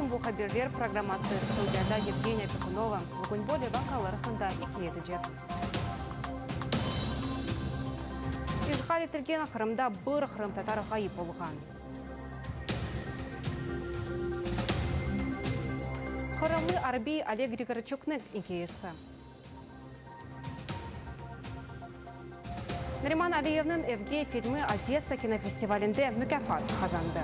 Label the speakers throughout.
Speaker 1: aleyküm, bu Haberler programması, studiyada Yevgeniya Pikunova. Bugün böyle vaqialar aqqında ikâye etecekmiz. İşğal etilgen Qırımda bir qırımtatar ğayıp olğan. Qırımlı arbiy Oleg Grigorçuknıñ ikâyesi. Nariman Aliyevniñ Evge filmi Odessa kinofestivalinde mukâfat qazandı.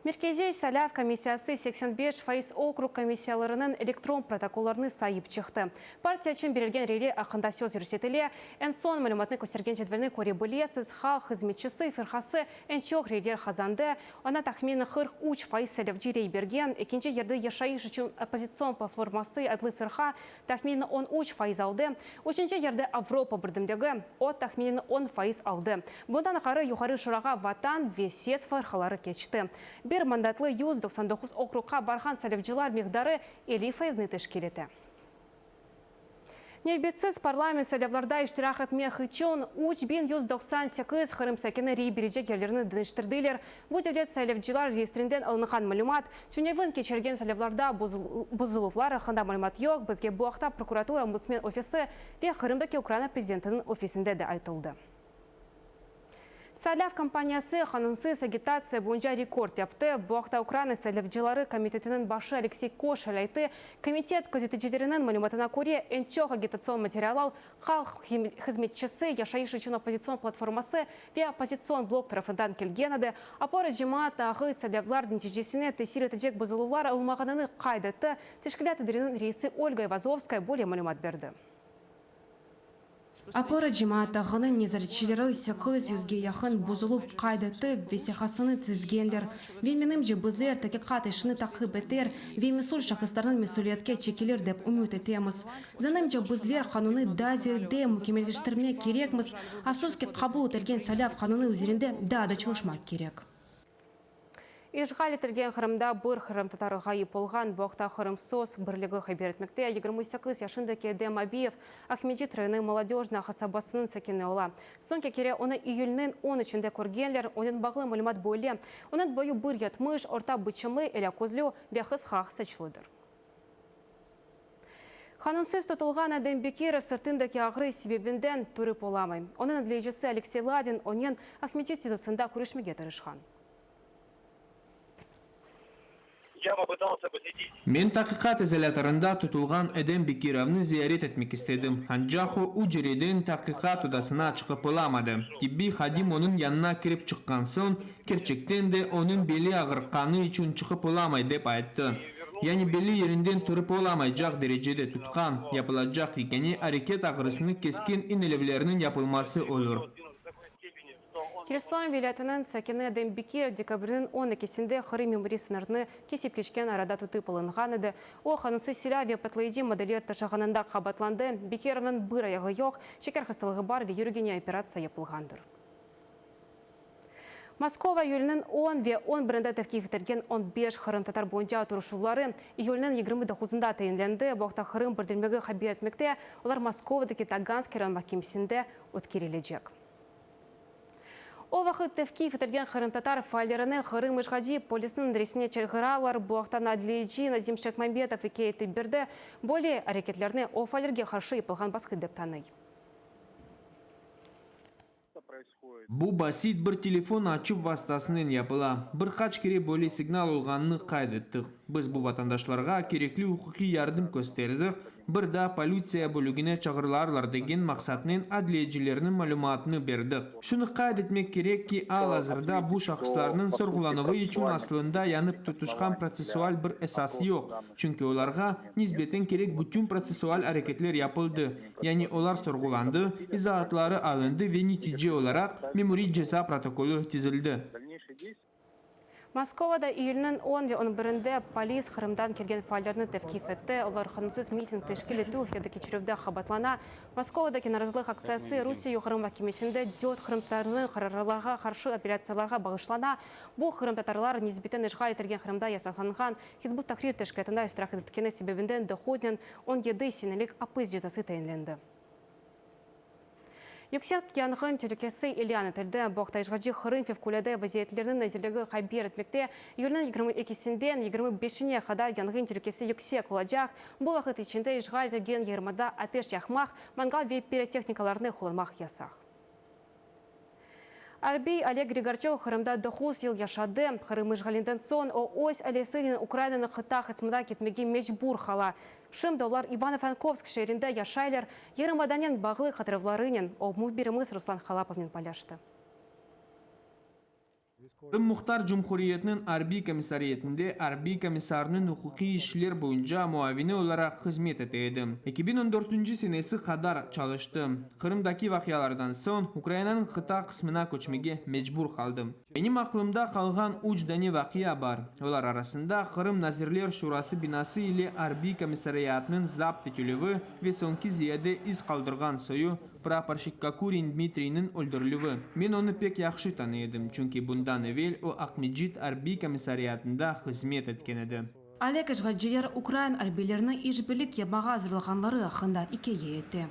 Speaker 1: Merkeziy saylav komissiyası 85% okrug komissiyalarınıñ elektron protokollarını sayıp çıqtı. Partiya içün berilgen reyler aqqında söz yürsetile. Eñ soñ malümatnı köstergen cedvelni köre bilesiz, Halq hızmetçisi firqası eñ çoq reyler qazandı, oña tahminen 43% saylavcı rey bergen, ekinci yerde Yaşayış içün oppozitsion platforması adlı firqa tahminen 13% aldı, üçünci yerde Avropa birdemligi, o tahminen 10% aldı. Bundan ğayrı Yuqarı Şurağa Vatan ve Ses firqaları keçti. Bir mandatlı 199 okrugqa barğan saylavcılar miqdarı 50 faizni teşkil ete. Nevbetsiz parlament saylavlarda iştirak etmek içün 3198 Qırım sakini rey berecek yerlerini deñiştirdiler. Bu devlet saylavcılar reyestrinden alınğan malümat. Tünevin keçirilgen saylavlarda bozuluvlar aqqında malümat yoq. Bizge bu aqta prokuratura, ombudsmen ofisi ve Qırımdaki Ukraina prezidentiniñ ofisinde de aytıldı. Saylav kampaniyası qanunsız agitatsiya boyunca rekord yaptı. Bu aqta Ukraina saylavcıları komitetiniñ başı Aleksey Koşel ayttı. Komitet közeticileriniñ malümatına köre, eñ çoq agitatsion materialal Halq hızmetçisi, Yaşayış içün oppozitsion platforması ve Oppozitsion blok tarafından kelgen edi. Opora cemaat ağı saylavlar neticesine tesir etecek bozuluvlar olmağanını qayd etti. Teşkilât idareniñ reisi Olga Ayvazovskaya böyle malümat berdi.
Speaker 2: Opora cemaat ağınıñ nezaretçileri sekiz yüzge yaqın bozuluv qayd etip, vesiqasını tizgenler. Ve menimce, bizler taqiqat işini taqip eter ve mesül şahıslarnıñ mesüliyetke çekilir dep ümüt etemiz. Zanımca, bizler qanunı daa ziyade mükemmelleştirmek kerekmiz, afsus ki, qabul etilgen saylav qanunı üzerinde daa da çalışmaq kerek.
Speaker 1: İşğal etilgen Qırımda bir qırımtatarı ğayıp olğan. Bu aqta Qırım söz birligi haber etmekte. 28 yaşındaki Edem Abiyev Aqmescit rayonı Molodöjnoye qasabasınıñ sakini ola. Soñki kere onı iyülniñ on üçünde körgenler. Onen bağlı malümat böyle, onıñ boyu bir yetmiş, orta biçimli, elâ közlü ve qısqa saçlıdır. Qanunsız tutulğan Edem Bekirov sırtındaki ağrı sebebinden turıp olamay. Onıñ adliyecisi Aleksey Ladin onen Aqmescit SİZOsında körüşmege tırışqan.
Speaker 3: Men taqiqat izolâtorında tutulğan Edem Bekirovnı ziyaret etmek istedim, ancaq o, ücreden taqiqat odasına çıqıp olamadı. Tibbiy hadim onıñ yanına kirip çıqqan soñ, kerçekten de, onıñ beli ağırtqanı içün çıqıp olamay, dep ayttı. Yani beli yerinden turıp olamaycaq derecede tutqan, yapılacaq yekâne areket ağrısını kesken inelevlerniñ yapılması olur.
Speaker 1: Herson vilâyetiniñ sakini Edem Bekirov dekabrniñ on ekisinde Qırım memuriy sıñırını kesip keçken arada tutıp alınğan edi. O, qanunsız silâ ve patlayıcı maddeler taşığanında qabaatlandı. Bekirovnıñ bir ayağı yoq, şeker hastalığı bar ve yürügine operatsiya yapılğandır. Moskova iyülniñ on ve on birinde tevqif etilgen 15 qırımtatar boyunca oturışuvları iyülniñ 29-ında tayinlendi. Bu aqta Qırım birdemligi haber etmekte. Olar Moskovadaki Taganskiy rayon mahkemesinde ötkerilecek. O vaqıt tevqif etilgen qırımtatar faallerini Qırım işğalci polisniñ resine çağıralar. Bu aqta adliyeci Nazim Şekmambetov ikâye etip berdi. Böyle areketlerni o faallerge qarşı yapılğan basqı dep tanıy.
Speaker 3: Bu basit bir telefon açuv vastasınen yapıla. Bir qaç kere böyle signal olğanını qayd ettik. Biz bu vatandaşlarğa kerekli uquqiy yardım kösterdik, bir daa politsiya bölügine çağırılarlar degen maqsatnen adliyecilerniñ malümatını berdik. Şunı qayd etmek kerek ki, al-azırda bu şahıslarnıñ sorğulanuvı içün aslında yanıp tutuşqan protsessual bir esas yoq, çünki olarğa nisbeten kerek bütün protsessual areketler yapıldı, yani olar sorğulandı, izaatları alındı ve netice olaraq memuriy ceza protokolı tizildi.
Speaker 1: Moskovada iyülniñ on ve on birinde polis Qırımdan kelgen faallerni tevqif etti. Olar qanunsız miting teşkil etüv ya da keçirüvde qabatlana. Moskovadaki narazılıq aktsiyası Rusiye Yuqarı mahkemesinde dört qırımtatarnıñ qararlarğa qarşı apellâtsiyalarğa bağışlana. Bu qırımtatarlar nisbeten işğal etilgen Qırımda yasaqlanğan Hizb ut-Tahrir teşkilâtında iştirak etkeni sebebinden doquznen 17 senelik apis cezası tayinlendi. Yüksek yanğın telükesi ilân etildi. Bu aqta işğalci Qırım Fevqulâde vaziyetlerniñ nazirligi haber etmekte. İyülniñ 22-sinden 25-ine qadar yanğın telükesi yüksek olacaq. Bu vaqıt içinde işğal etilgen yarımada ateş yaqmaq, mangal ve pirotehnikalarnı qullanmaq yasaq. Arbiy Oleg Grigorçuk Qırımda doquz yıl yaşadı. Qırım işğalinden soñ o, öz ailesinen Ukrainanıñ qıta qısmına ketmege mecbur qala. Şimdi olar İvano-Frankovsk şeerinde yaşaylar, yarımadanen bağlı hatıravlarınen o, mühbirimiz Ruslan Halapovnen paylaştı.
Speaker 3: Qırım Muhtar Cumhuriyetiniñ arbiy komissariyetinde arbiy komissarnıñ uquqiy işler boyunca muavini olaraq hızmet ete edim. 2014 senesi qadar çalıştım. Qırımdaki vaqialardan soñ Ukrainanıñ qıta qısmına köçmege mecbur qaldım. Menim aqlımda qalğan üç dane vaqia bar. Olar arasında Qırım Nazirler Şurası binası ile arbiy komissariatnıñ zapt etilüvi ve soñki ziyade iz qaldırğan soyu Praporşik Kokurin Dmitriyniñ öldürilüvi. Men onı pek yahşı tanıy edim, çünki bundan evel o Aqmescit arbiy komissariatında hızmet etken edi.
Speaker 2: Oleg işğalciler ukrain arbiylerini işbirlik yapmağa zorlağanları aqqında ikâye ete.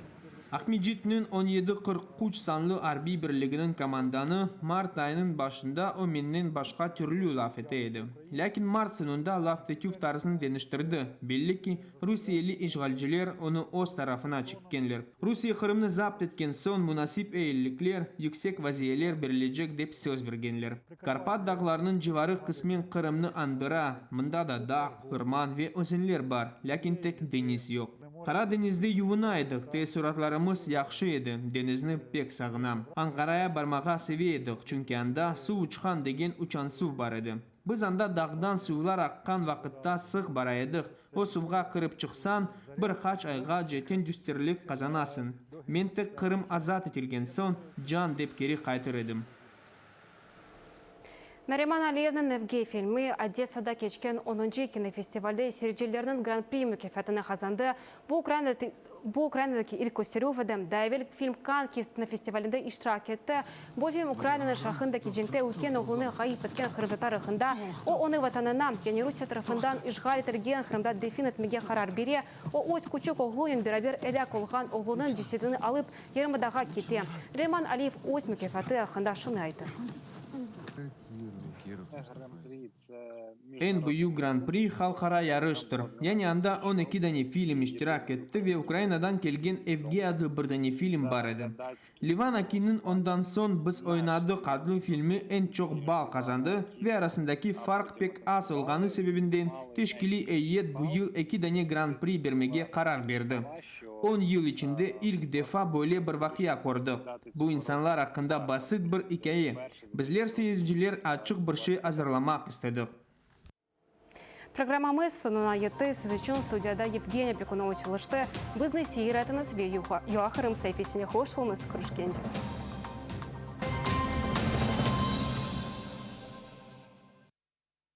Speaker 3: Aqmescitniñ 1743 sanlı arbiy birliginiñ komandanı mart ayınıñ başında o mennen başqa türlü laf ete edi. Lâkin mart soñunda laf etüv tarzını deñiştirdi, belli ki, Rusiyeli işğalciler onı öz tarafına çekkenler. Rusiye Qırımnı zapt etken soñ munasip eyilikler, yüksek vaziyeler berilecek dep söz bergenler. Karpat dağlarınıñ civarı qısmen Qırımnı añdıra, mında da dağ, orman ve özenler bar, lâkin tek deñiz yoq. Qara deñizde yuvuna edik, teessuratlarımız yahşı edi, deñizni pek sağınam. Anqaraya barmağa seve edik, çünki anda Suv uçqan degen uçansuv bar edi. Biz anda dağdan suvlar aqqan vaqıtta sıq bara edik. O suvğa kirip çıqsañ, bir qaç ayğa cetendüsterlik qazanasıñ. Men tek Qırım azat etilgen soñ, can dep keri qaytır edim.
Speaker 1: Nariman Aliyevniñ Evge filmi Odessada keçken onuncı kinofestivalde seyircilerniñ Gran-pri mukâfatını qazandı. Bu Bu Ukrainadaki ilk kösterüv edi. Daa evel film Kann kinofestivalinde iştirak etti. Bu film Ukrainanıñ şarqındaki cenkte üyken oğlunı ğayıp etken qırımtatar aqqında. O, onı vatanına, yani Rusiye tarafından işğal etilgen Qırımda defin etmege qarar bere. O, öz küçük oğlunen beraber elâk olğan oğlunıñ cesedini alıp, yarımadağa kete. Nariman Aliyev öz mukâfatı aqqında şunı ayttı.
Speaker 3: Eñ büyük Gran-pri halqara yarıştır. Yani anda 12 dane film iştirak etti ve Ukrainadan kelgen Evge adlı bir dane film bar edi. Levan Akinniñ Ondan soñ biz oynadıq adlı filmi eñ çoq ball qazandı ve arasındaki farq pek az olğanı sebebinden teşkiliy eyyet bu yıl eki dane Gran-pri bermege qarar berdi. On yıl içinde ilk defa böyle bir vaqia kördik. Bu insanlar aqqında basit bir ikâye. Bizler seyirciler açıq bir şey azırlamaq istedik.
Speaker 1: Programmamız soñuna yetti. Siz içün studiyada Yevgeniya Pekunova çalıştı. Bizni seyir etiñiz ve UA-Qırım saifesine qoşulıñız. Körüşkence!